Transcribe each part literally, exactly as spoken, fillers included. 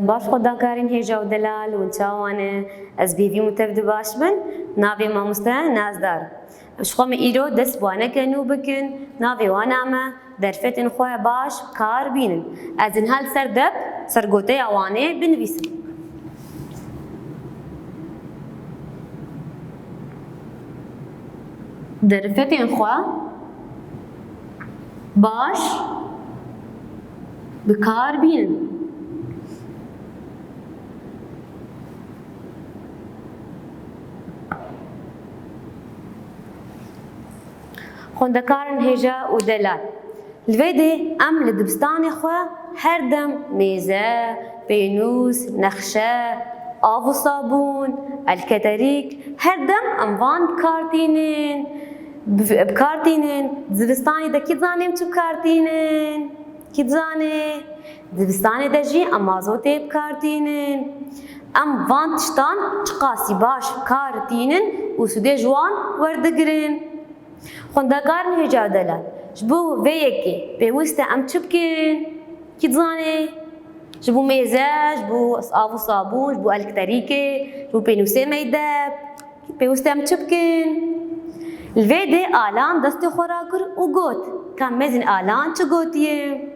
Baş xwendekarên hêja û delal, hûn çawa ne? Ez bi hêvî me tev di baş bin. Navê mamoste Nazdar. Ji xwe me îro dest bi waneke nû bikin. Navê wana me derfetên xwe baş bi kar bînin. Ez ê niha li ser dep, ser goteya wanê binivîsim. Derfetên xwe baş bi kar bînin. Xwendekarên hêja û delal. Li vê dê em li dibistanê xwe her dem mêze, pênûs, nexşe, av û sabûn, elketerîk, her dem em van bi kar tînin. Bi, bi kar tînin. Zivistanê de kî dizane em çi bi kar tînin? Kî dizane? Zivistanê de jî em mazotê bi kar tînin. Em van tiştan çiqasî baş bi kar tînin û sûdê ji wan werdigirin. Xwendekarên hêja û delal, ji bo vê yekê pêwîst e em çi bikin? Kî dizane? Ji bo mêze, ji bo av û sabûn, ji bo elekterîkê, ji bo pênûsê meydeb, pêwîst e em çi bikin? Li vê dê Alan destê xwe rakir û got, ka mezin Alan çi gotiye?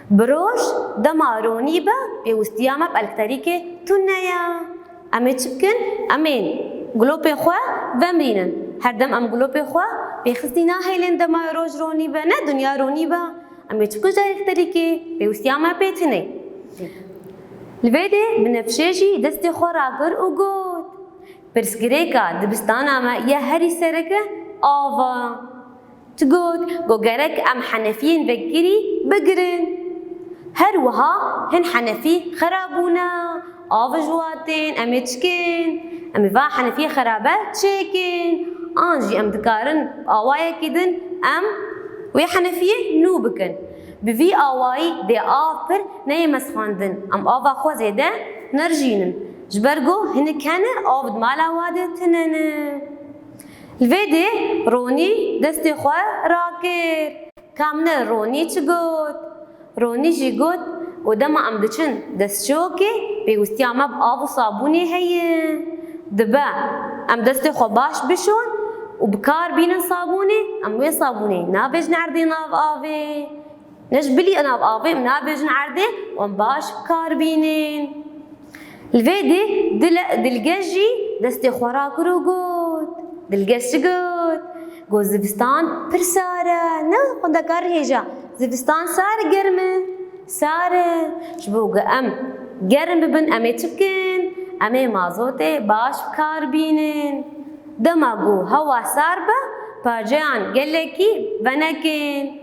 Bi roj dema ronî be, pêwîstiya me bi elekterîkê tune ye. Em ê çi bikin? Em ê gulopê xwe vemirînin. Her dem em gulopê xwe pêxistî nahêlin dema roj ronî be, ne dinya ronî be. Em ê çi bikin ji elekterîkê? Pêwîstiya me pê tune. Li vê dê Binefşê jî destê xwe rakir û got, pirsgirêka dibistana me ya herî sereke av e. Ti got, got gerek em henefiyên vekirî bigirin. Her wiha hin henefî xerab bûne, av ji wa tên, em ê çi kin? Em ê va henefiyê xerabe çêkin. An jî em dikarin awayekî din em wê henefiyê nû bikin. Bi vî awayî dê av pir neyê mesxandin. Em ava xwe zêde nerjînin. Ji ber ku hinek hene av di mala wa de tune ne. Li vê dê Ronî destê xwe rakir. Ka mine Ronî çi got? Ronî jî got, û dema em diçin destçokê, pêwîstiya me bi av û sabûnê heye. Dibe em destê xwe baş bişon û bi kar bînin sabûnê, em wê sabûnê nabêjin erdê nav avê. Ne ji bilî nav avê em nabêjin erdê û em baş bi kar bînin. Li vê dê dile, Dilgeş jî destê xwe rakir û got. Dilgeş çi got? Got, zivistan pir sar e. Ne xwendekar hêja. Zivistan sar e, germ e. Sar e. Ji bo ku em germ bibin, em ê çi bikin? Em ê mazotê baş bi kar bînin. Dema ku hewa sar be, parçeyan gelekî venekin.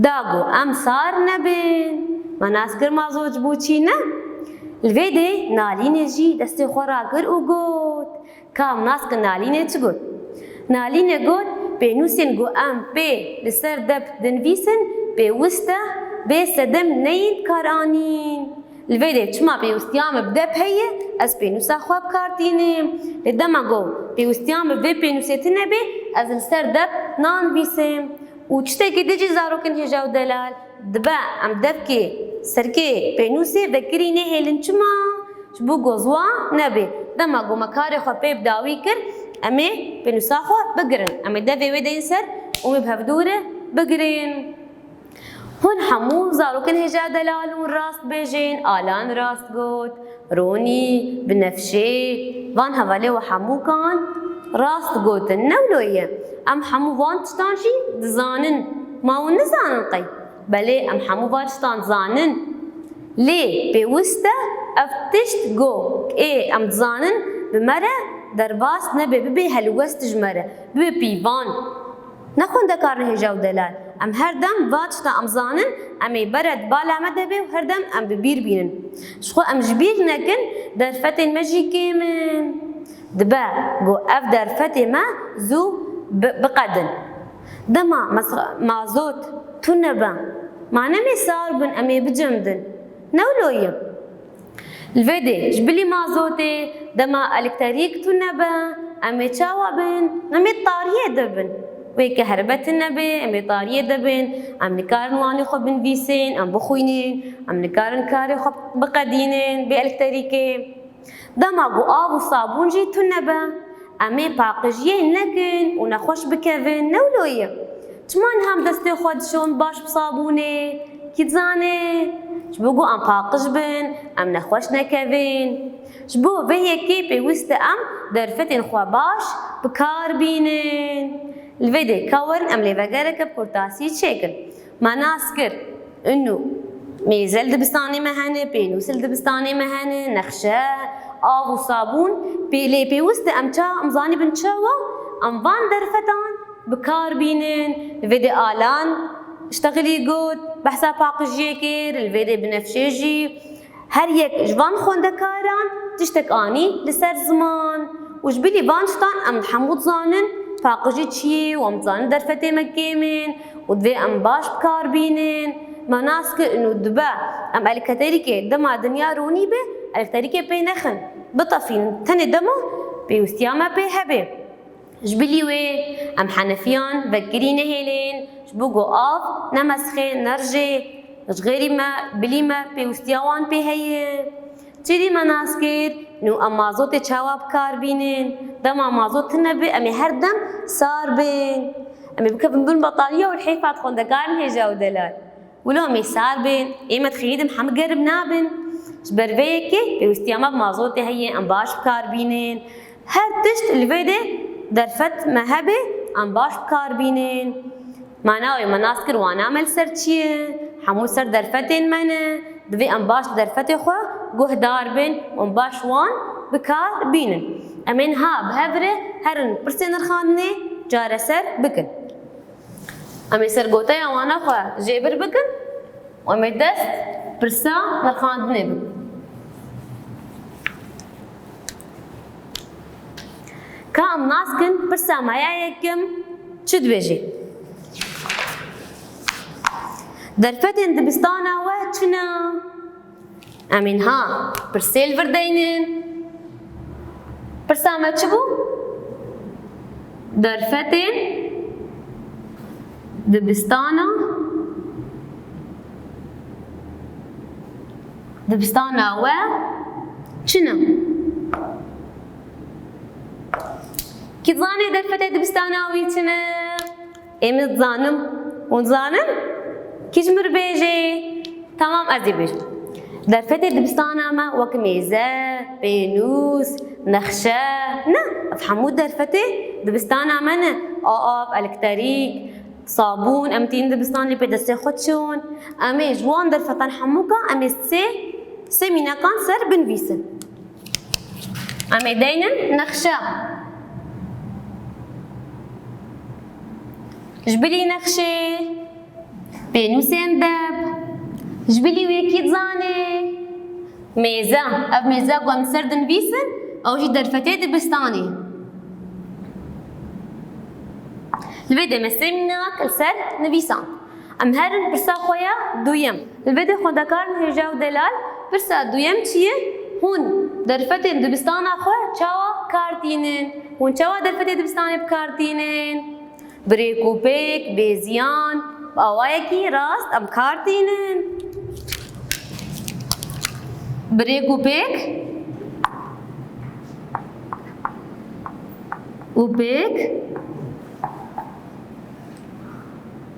Da ku em sar nebin. Me nas kir mazot ji bo çi ne? Li vê dê Nalînê jî destê xwe rakir û got, ka em nas kin Nalînê çi got? Nalînê got, pênûsên ku em pê li ser dep dinivîsin, pêwist e bê sedem neyên karanîn. Li vê dê çima pêwîstiya me bi dep heye, ez pênûsa xwe bi kar tînim. Lê dema ku pêwîstiya me vê pênûsê tune bê, ez li ser dep nanivîsim. Û tiştekî din jî zarokên hêja û delal, dibe em devkê serkê pênûsê vekirî nehêlin. Çima? Ji bo ku ziwan nebê. Dema ku me karê xwe pê bi dawî kir, em ê pênûsa xwe bigirin. Em ê devê wê deyin ser û em ê bi hevdû re bigirin. Hûn hemû zarokên hêja delal hûn rast bêjin, Alan rast got, Ronî, Binefşê, van hevalê we hemûkan rast gotin. Ne wilo ye? Em hemû van tiştan jî dizanin. Ma hûn nizanin qey? Belê, em hemû van tiştan dizanin. Lê pêwist e ev tişt ku ê em dizanin bi me re derbas nebe, bibe helwest ji me re, bibe pîvan. Ne xwendekarên hêja û delal. Em her dem va tişta em zanin, em ê bere di bala me de bê û her dem em bi bîr bînin. Ji xwe em ji bîr nekin, derfetên me jî kêm in. Dibe ku ev derfetê me zû bi-, biqedin. Dema mes-, mazot tune be, ma ne em ê sar bin, em ê bicemidin. Ne wilo ye? Li vê dê ji bilî mazotê dema elekterîk tune be, em ê çawa bin? Em ê tariyê de bin. Wê ke herbe tune be, em ê tariyê de bin, em nikarin wanê xwe binivîsin, em bixwînin, em nikarin karê xwe biqedînin, bê elekterîkê. Dema ku av û sabûn jî tune be, em ê paqijiyê nekin û nexweş bikevin, ne wilo ye? Çima niha em destê xwe dişon baş bi sabûnê? Kî dizane? Ji bo ku em paqij bin, em nexweş nekevin. Ji bo vê yekê pêwîst e em derfetên xwe baş bi kar bînin. Li vê de ka werin em lêvegereke bi kurtasî çêkin. Me nas kir, û mêze li dibistanê me hene, pênûs li dibistanê me hene, nexşe, av û sabûn, pê-, lê pêwîst e em ça, em zanîbin çawa em van derfetan bi kar bînin. Li vê de Alan Ştexilî got, behsa paqijiyê kir, li vê de Binefşê jî. Her yek ji van xwendekaran tiştek anî li ser ziman û ji bilî van tiştan em hemû dizanin paqijî çi ye û em dizanin derfetê me kêm in û divê em baş bi kar bînin. Me nas kir û dibe em elekterîkê dema dinya ronî be, elekterîkê pê nexin, bitefînin, tenê dema pêwîstiya me pê hebe. Ji bilî wê em henefiyan vekirî nehêlin, ji bo ku av nemesixê, nerijê, ji xêrî me, bilî me pêwîstiya wan pê heye. Çi dî me nas kir, nû em mazotê çawa bi kar bînin? Dema mazot tune be, em ê her dem sar bin. Em ê bikevin bin betaliya û li hêfa xwendekarin hêja û delal. Wilo em ê sar bin, ê me dixîdim hemû germ nabin. Ji ber vê yekê pêwîstiya me bi mazotê heye, em baş bi kar bînin. Her tişt li vê de derfet me hebe, em baş bi kar bînin. Mana wê me nas kir wana me li ser çi ye? Hemû ser derfetên me ne. Divê em baş derfetê xwe guhdar bin û em baş wan bi kar bînin. Em ê niha bi hev re herin pirsên nirxandinê çareser bikin. Em ê sergoteya wana xwe jêbir bikin û em ê dest pirsa nirxandinê bikin. Ka em nas kin pirsa me ya yekem çi dibêje? Derfetên dibistana we çi ne? Em ê niha pirsê li vir deynin. Pirsa me çi bû? Derfetên dibistana, dibistana we çi ne? Kî dizane derfetê dibistana wî çi ne? Ê min dizanim. Hûn dizanin? Kî ji min re bêje? Tamam, ez ê bêjim. Derfetê dibistana me wek mêze, pênûs, nexşe, ne, ev hemû derfetê dibistana me ne. Av, elekterîk, sabûn, em tînin dibistanê pê destê xwe çon. Em ê ji wan derfetan hemûka em ê sê, sê mînekan ser binivîsin. Em ê deynin nexşe. Ji bilî nexşê, pênûsên deb, ji bilî wê kî dizane? Mêze. Ev mêze ku em li ser dinivîsin, ew jî derfetê dibistanê. Li vê demê sê mînak li ser nivîsand. Em herin pirsa xwe ya duyem. Li vê de xwendekarên hêja û delal, pirsa duyem çi ye? Hûn derfetên dibistana xwe çawa bi kar tînin? Hûn çawa derfetê dibistanê bi kar tînin? Bi rêk û pêk, bê ziyan, bi awayekî rast em bi kar tînin. Bi rêk û pêk û pêk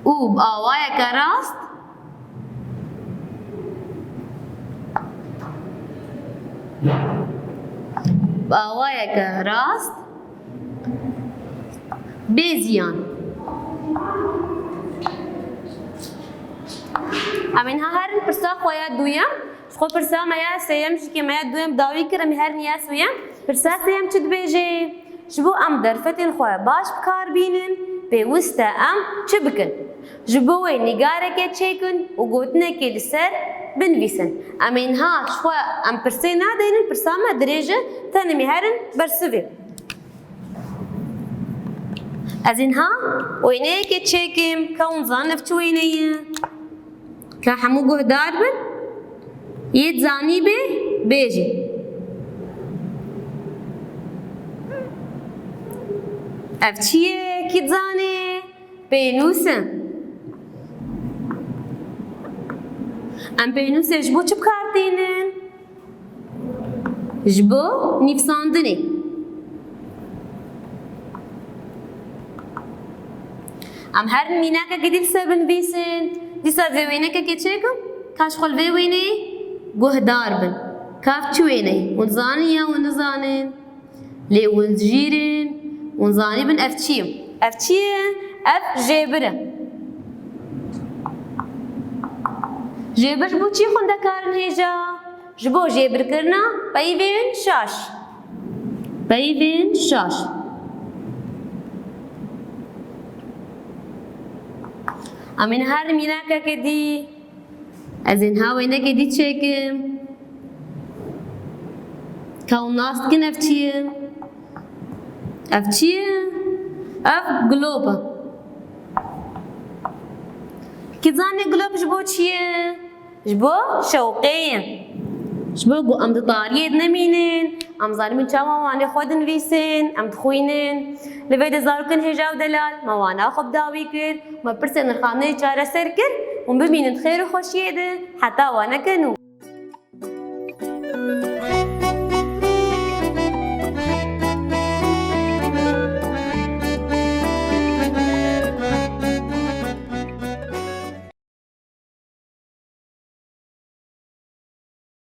û bi awayeke rast, bi awayeke rast, bê ziyan. Em ê niha herin pirsa xwe ya duyem. Ji xwe pirsa me ya sêyem jî ke me ya duyem dawî kir, em ê herin ya sêyem. Pirsa sêyem çi dibêje? Ji bo em derfetên xwe baş bi kar bînin, pêwîst e em çi bikin? Ji bo wê nîgareke çêkin û gotinekê li ser binivîsin. Em ê niha ji xwe em pirsê nadeynin, pirsa me dirêj e, tenê em ê herin bersivê. Ez ê niha wêneyekê çêkim, ka hûn zanin ev çi wêne ye? Ka hemû guhdar bin, yê dizanî bê, bêjin. Ev çi ye? Kî dizane? Pênûs e. Em pênûsê ji bo çi bi kar tînin? Ji bo nivîsandinê. Em her mînakekê dî li ser binivîsin. Dîsa vê wênekekê çêkim, ka ji xwe li vê wêneyê guhdar bin. Ka ev çi wêne ye? Hûn dizanin ya hûn nizanin? Lê hûn jîr in, hûn zanîbin ev çi ye? Ev çi ye? Ev jêbir e. Jêbir ji bo çi xwendekarin hêja? Ji bo jêbirkirina peyvên şaş. Peyvên şaş. Em ê her mînakeke dî, ez ê niha wênekê dî çêkim. Ka hûn nas dikin ev çi ye? Ev çi ye? Ev glob e. Kî zanî glob ji bo çi ye? Ji bo şewqê ye. Ji bo ku em di tariyê de nemînin, em zanîbin çawa wanê xwe dinivîsin, em dixwînin. Li vê de zarokên hêja û delal, me wana xwe bi dawî kir, me pirsên nirxandinê çareser kir, hûn bimînin di xêr û xweşiyê de, heta waneke nû.